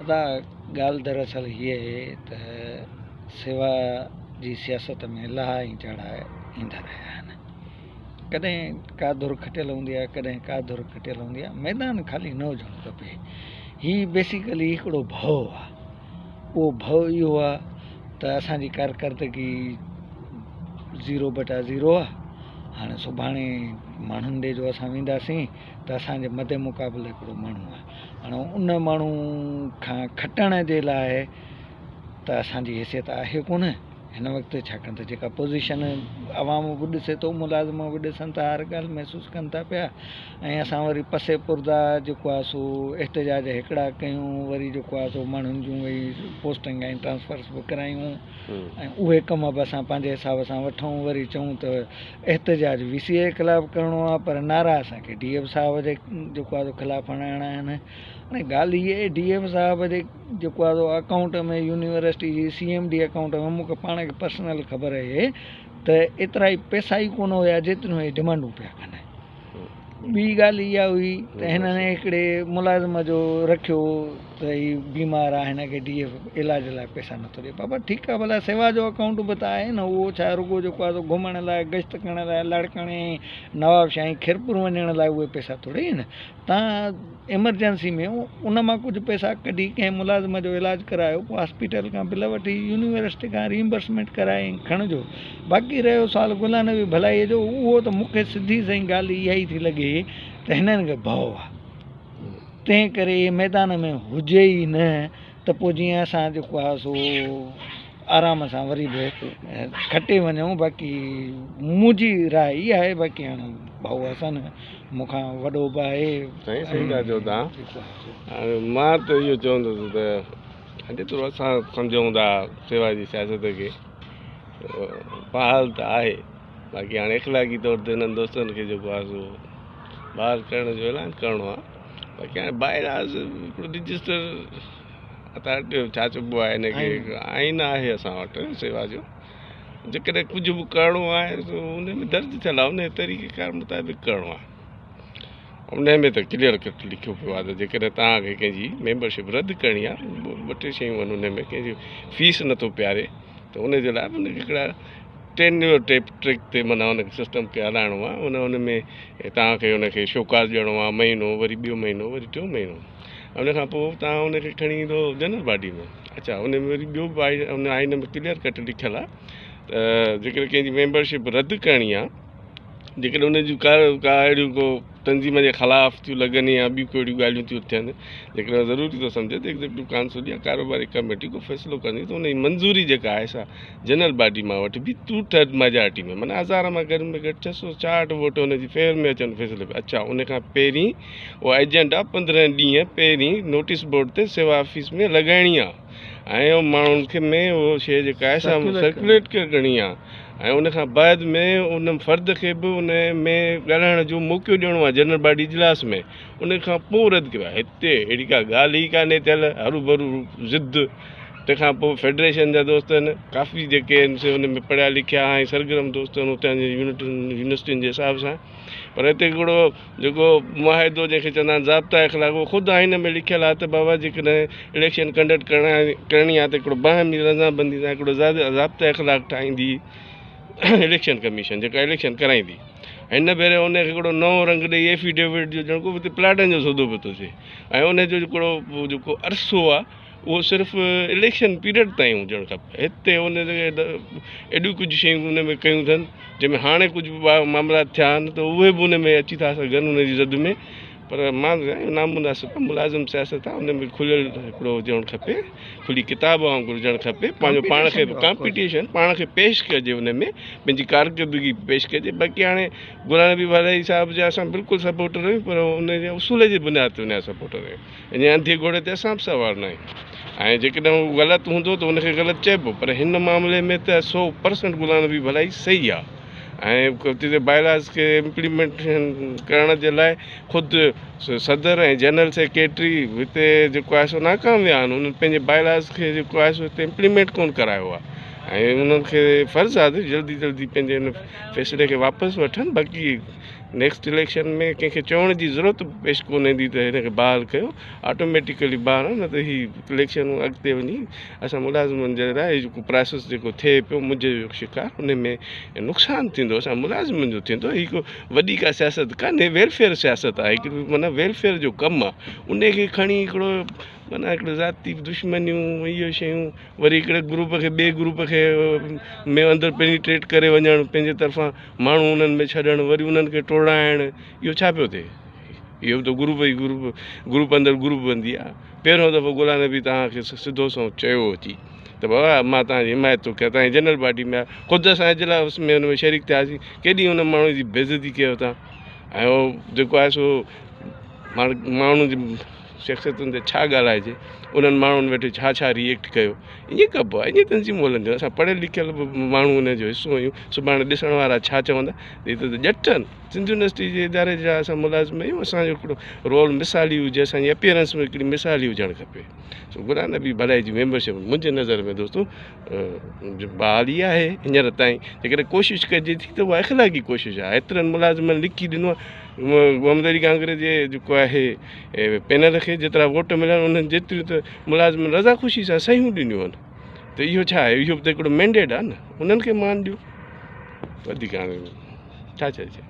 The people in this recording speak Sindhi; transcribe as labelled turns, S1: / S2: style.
S1: ادا ڳالهه دراصل هيء آهي ته سيوا جي سياست ۾ لاها ۽ چاڙها ايندا رهيا آهن. ڪڏهن ڪا ڌر کٽيل هوندي آهي ڪڏهن ڪا ڌر کٽيل هوندي آهي ميدان خالي نه هجڻ کپي. هي بيسيڪلي هڪڙو ڀؤ آهي. اهو ڀؤ اهو آهي ته اسان جي ڪارڪردگي زيرو بٽا زيرو آهي. هاڻي سڀاڻي ماڻهن ڏي جو اسان وينداسين ته اسان جي مد مقابل هڪڙو ماڻهو آهي. هاڻي ان ماڻهو کان کٽڻ جي لاء ته اسان جي حيثيت آهي ڪونه هن وقت ڇاڪاڻ ته جيڪا پوزيشن عوام به ڏسي ٿو ملازم به ڏسن ٿا هر ڳالهه محسوس ڪن ٿا پيا ۽ اسان وري پسي پردا جيڪو آهي سو احتجاج هڪڙا ڪيون وري جيڪو آهي سو ماڻهن جون وئي پوسٽنگ ۽ ٽرانسفرس به ڪرايون ۽ اهي ڪم به اسان پنهنجي حساب سان وٺون وري چئون ته احتجاج وي سي جي خلاف ڪرڻو آهي پر نعرا اسان کي ڊي ايم صاحب جي جيڪو آهي سو خلاف هڻائڻا آهن هاڻي ڳالهه هيء آهي ڊي ايم صاحب جي جيڪو آهي سو اڪائونٽ ۾ يونيورسٽي جي سي ايم ڊي اڪائونٽ ۾ مون کي پاڻ کي پرسنل خبر آهي ته ايترا ئي پئسا ئي ڪونه هيا جيتريون هي ڊمانڊون پيا ڪن. ٻي ڳالهه اها هئي ته هنن هڪڙي ملازم جو رکيو ته هي بيمار آهي هن کي ڊي ايف علاج لاء پئسا نٿو ڏي. بابا ٺيڪ آهي ڀلا سيوا جو اڪائونٽ به ته آهي نه اهو ڇا رڳو جيڪو آهي سو گهمڻ لاء گشت ڪرڻ لاء لاڙڪاڻي نوابشاهه ۽ خيرپور وڃڻ لاء اهي پئسا ٿوري آهن. تان ايمرجنسي ۾ ان مان ڪجهه پئسا ڪڍي ڪنهن ملازم جو علاج ڪرايو پوء هاسپيٽل کان بل وٺي يونيورسٽي کان ريمبرسمينٽ ڪرائي ۽ کڻجو. باقي رهيو سوال غلام نبي ڀلائيء جو اهو ته مون کي سڌي سئين ڳالهه اها ئي ٿي لڳي ته هنن کي ڀؤ آهي تنهن ڪري اهي ميدان ۾ هجي ئي نه ته پوء جيئن اسان جيڪو آهي سو آرام سان وري به کٽي وڃون باقي منهنجي راء اها آهي باقي هاڻي ڀائو حسن مون کان وڏو به آهي.
S2: سائين صحيح ٿا چئو تان هاڻي مان ته اهو چوندس ته جيترو اسان سمجهون ٿا سيوا جي سياست کي بحال ته آهي باقي هاڻي اخلاقي طور تي هنن دوستن کي جيڪو آهي سو بحال ڪرڻ جو اعلان ڪرڻو آهي باقي هاڻي بائلاز هڪڙو رجسٽر اٿارٽي ڇا چئبو آهي هن کي آئين آهي اسان وٽ سيوا جو جيڪڏهن ڪجهه به ڪرڻو آهي ته ان ۾ درج ٿيل آهي ان طريقي ڪار مطابق ڪرڻو آهي ان ۾ ته ڪليئر ڪٽ لکيو پيو آهي ته جيڪڏهن توهان کي ڪنهن جي ميمبرشپ رد ڪرڻي آهي ٻه ٽي شيون آهن ان ۾ ڪنهن جي فيس نٿو پياري ته ان جي لاء به ان کي هڪڙا ٽينيور ٽيپ ٽريڪ تي معنيٰ ان سسٽم کي هلائڻو آهي ان ان ۾ توهان کي ان کي شوڪاز ڏيڻو آهي مهينو وري ٻيو مهينو وري ٽيون مهينو ان کان پوء توهان ان کي کڻي ايندو جنرل باڊي ۾ اڇا ان ۾ وري ٻيو به آهي ان آئين ۾ ڪليئر ڪٽ لکيل آهي ته جيڪڏهن ڪنهن جي ميمبرشپ رد ڪرڻي آهي جيڪڏهن ان جون ڪا ڪا اهڙيون ڪو تنظيم جي خلاف ٿيون لڳن يا ٻيون ڪو اهڙيون ڳالهيون ٿيون ٿين جيڪڏهن ضروري ٿو سمجهي ته ايگزيڪٽو ڪائونسل يا ڪاروباري ڪميٽي ڪو فيصلو ڪندي ته ان جي منظوري جيڪا آهي سا جنرل باڊي مان وٺبي ٽو ٿرڊ ميجارٽي ۾ معنيٰ هزار مان گهٽ ۾ گهٽ 660 ووٽ ان جي فيور ۾ اچن فيصلي ۾ اڇا ان کان پهرين اها ايجنڊا 15 ڏينهن پهرين نوٽيس بورڊ تي سيوا آفيس ۾ لڳائڻي آهي ۽ ماڻهن کي ۾ اهو شيء جيڪا آهي سا سرڪوليٽ ڪرڻي آهي ۽ ان کان بعد ۾ ان فرد کي به ان ۾ ڳالهائڻ جو موقعو ڏيڻو آهي جنرل باڊي اجلاس ۾ ان کان پوء رد ڪيو آهي هتي اهڙي ڪا ڳالهه ئي ڪانهي ٿيل هروڀرو ضد تنهن کان پوء فيڊريشن جا دوست آهن ڪافي جيڪي آهن سي ان ۾ پڙهيا لکيا ۽ سرگرم دوست آهن اتان جي يونيورسٽين جي حساب سان پر هتي هڪڙو جيڪو معاهدو جنهن کي چوندا آهن ضابطا اخلاق اهو خود آئين ۾ لکيل آهي ته بابا جيڪڏهن اليڪشن ڪنڊڪٽ ڪرڻي آهي ته هڪڙو باهمي رضامندي سان هڪڙو ضابطا اخلاق ٺاهيندي اليڪشن ڪميشن جيڪا اليڪشن ڪرائيندي هن ڀيري ان کي هڪڙو نئون رنگ ڏئي ايفيڊيوٽ جو ڄڻ ڪو پلاٽن جو سودو پيو ٿو ٿئي ۽ ان جو هڪڙو جيڪو عرصو آهي اهو صرف اليڪشن پيريڊ تائين هجڻ کپي هتي ان ايڏيون ڪجهه شيون ان ۾ ڪيون اٿن جنهن ۾ هاڻي ڪجهه معاملا ٿيا آهن ته اهي به ان ۾ اچي ٿا سگهن ان جي زد ۾ پر مان نامناسب ملازم سياست آهي ان ۾ کليل هڪڙو هجڻ کپي کلي ڪتاب وانگر هجڻ کپي پنهنجو پاڻ کي ڪامپيٽيشن پاڻ کي پيش ڪجي ان ۾ پنهنجي ڪارڪردگي پيش ڪجي باقي هاڻي غلام نبي ڀلائي صاحب جا اسان بلڪل سپورٽر آهيون پر ان جي اصول جي بنياد تي ان جا سپورٽر آهيون ان انڌي گهوڙي تي اسان به سوار نه آهيون ۽ جيڪڏهن هو غلط هوندو ته ان کي غلط چئبو پر هن معاملي ۾ ته 100% غلام نبي ڀلائي صحيح آهي ۽ اتي بائلاز کي امپليمينٽيشن ڪرڻ جي لاء خود صدر ۽ جنرل سيڪريٽري هتي جيڪو آهي سو ناڪام ويا آهن انهن پنهنجي بائلاز کي جيڪو آهي سو هتي امپليمينٽ ڪونه ڪرايو آهي ۽ انهن کي فرض آهي ته جلدي جلدي پنهنجي ان فيصلي کي واپس وٺن باقي نيڪسٽ اليڪشن ۾ ڪنهن کي چوڻ جي ضرورت به پيش ڪونه ايندي ته هن کي بحال ڪيو آٽوميٽيڪلي بحال نه ته هي اليڪشنون اڳتي وڃي اسان ملازمن جي لاء هي جيڪو پراسيس جيڪو ٿئي پيو منجهه جو شڪار ان ۾ نقصان ٿيندو اسان ملازمن جو ٿيندو هي ڪو وڏي ڪا سياست ڪانهي ويلفيئر سياست آهي هڪڙي معنيٰ ويلفيئر جو ڪم آهي ان کي کڻي هڪڙو معنيٰ هڪڙو ذاتي دشمنيون اهي شيون وري هڪڙي گروپ کي ٻئي گروپ کي ۾ اندر پينيٽريٽ ڪري وڃڻ پنهنجي طرفان ماڻهو انهن ۾ ڇڏڻ وري انهن کي ٽوڙائڻ اهو ڇا پيو ٿئي اهو ته گروپ ئي گروپ گروپ اندر گروپ بندي آهي پهريون دفعو غلام نبي توهان کي سڌو سنئون چيو اچي ته بابا مان توهان جي حمايت ٿو ڪيان توهان جي جنرل باڊي ۾ آهي خود اسان اجلاس ۾ ان ۾ شريڪ ٿياسين ڪيڏي ان ماڻهو جي بيعزتي ڪيو توهان ۽ اهو جيڪو آهي سو ماڻهو جي شخصيتن تي ڇا ڳالهائجي، انهن ماڻهن ويٺي ڇا ڇا ري ايڪٽ ڪيو، ائين ڪبو آهي، ائين تنظيمون هلنديون آهن، اسان پڙهيل لکيل به ماڻهو ان جو حصو آهيون، سڀاڻي ڏسڻ وارا ڇا چوندا ته هي ته ڄٽ آهن، سنڌ يونيورسٽي جي اداري جا اسان ملازم آهيون، اسان جو هڪڙو رول مثالي هجي، اسان جي اپيئرنس به هڪڙي مثالي هجڻ کپي، سو غلام نبي ڀلائي جي ميمبرشپ منهنجي نظر ۾ دوستو بحالي آهي هينئر تائين جيڪڏهن ڪوشش ڪجي ٿي ته اها اخلاقي ڪوشش آهي، ايترن ملازمن لکي ڏنو آهي، محمد علي گانگري جي جيڪو آهي پينل کي جيترا ووٽ مليا آهن انهن جيتريون ته ملازمن رضا خوشي سان صحيحون ڏنيون آهن ته اهو ڇا آهي اهو به ته هڪڙو مينڊيٽ آهي نه انهن کي مان ڏيو وڌيڪ هاڻي ڇا چئجي.